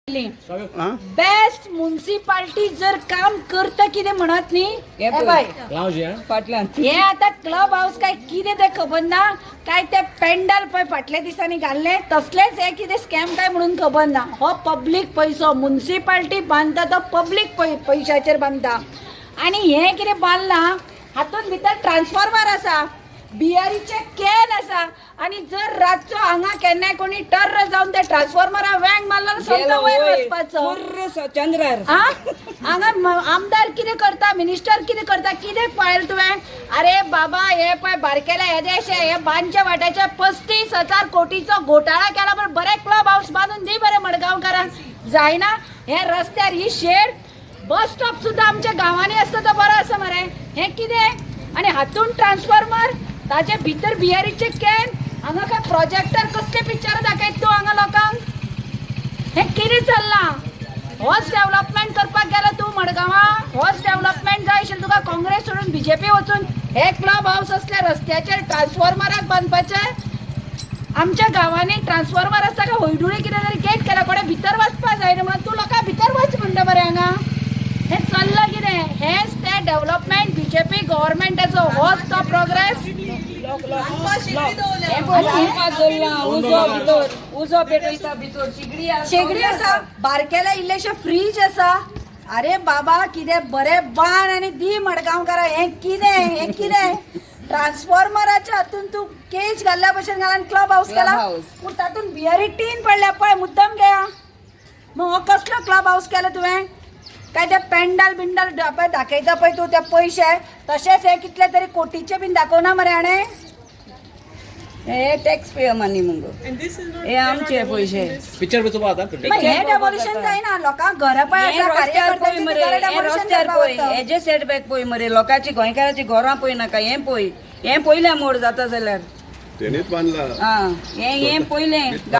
Best municipality जर काम करता कितें म्हणत न्ही, हे हे पळय. फाटल्यान हे आता क्लब हाऊस काय कितें तें खबर ना, काय ते पेंडल पळय फाटल्या दिसांनी घाल्ले तसलेच हे कितें स्कॅम काय म्हणून खबर ना. हो पब्लीक पयसो, मुन्सिपाल्टी बांदता तो पब्लीक पयशाचेर बांदता. आनी हे कितें बांदलां हातूंत भितर ट्रान्सफॉर्मर आसा, बियरीचे can आसा. आनी जर रातचो हांगा केन्नाय कोणी टर्र जावन त्या ट्रान्सफॉर्मरा वेंग मारलो जाल्यार सोमतो वयर वचपाचो. फुर्र चंद्रार. आ? हांगा आमदार कितें करता, मिनिस्टर कितें करता, कितें पळयलें तुवें? अरे बाबा, हे पळय बारकेले येदेशे हे बांदच्या वाट्याचे 35,000 कोटीचो घोटाळा केला, पण बरें क्लब हाऊस बांदून दी बरें मडगांवकारांक. जायना हे रस्त्यार ही शेड, बस स्टॉप सुद्दां आमच्या गांवांनी आसता तो बरो आसा मरे. हें कितें? आनी हातून ट्रान्सफॉर्मर, ताजे भितर बियरीचे can, हांगा काय प्रोजेक्टर, कसले पिक्चरां दाखयता तूं हांगा लोकांक? हें कितें चल्लां? होच डेव्हलपमेंट करपाक गेला तूं मडगांवां? होच डेव्हलपमेंट जाय आशिल्लें तुका? काँग्रेस सोडून बीजेपी वचून हे क्लब हाऊस असले रस्त्याचेर ट्रान्सफॉर्मराक बांदपाचे? आमच्या गांवांनी ट्रान्सफॉर्मर आसता काय हळदुळे कितें तरी गेट केला, कोणें भितर वचपा जायना म्हणून. तूं लोकां भितर वच म्हणटा मरे हांगा. हें चल्लां कितें? हेंच तें डेव्हलपमेंट बीजेपी गव्हर्मेंटाचो, होच तो प्रोग्रेस. हे पळय रांदपाक दवरलां, उजो भितर, उजो पेटयता भितर, शिगडी आसा. शेगडी आसा, बारकेले इल्लेशे फ्रीज आसा. अरे बाबा, कितें बरें बांद आनी दी मडगांवकारा. हें कितें? हें कितें? ट्रान्सफॉर्मराच्या हातून तूं केज घाल्ल्या भशेन घाल आनी क्लब हाऊस केला. हाऊस. पूण तातूंत बियरी टीन पडल्या पळय, मुद्दम घेया. मग हो कसलो क्लब हाऊस केला तुवें? काय ते पेंडल बिंडल पळय दाखयता पळय तूं ते पयशे, तशेंच हे कितले तरी कोटीचे बीन दाखोवना मरे हाणें. हे टॅक्स पेयर मनी मुगो, हे आमचे पयशे. पिक्चर बी आता. मग हे डेमोलिशन जायना, लोकांक घरां पळय हे आसा, रस्त्यार पळय कार्यकर्त्यांची मरे, घरां हे demolition रस्त्यार करपाक पळय, वता. हेजे सेटबॅक पळय मरे, लोकांची गोंयकाराची घरां पळय नाका. हें पळय, हें पयलें मोड जाता जाल्यार. तेणीच बांदला. आं, हें हें पयलें.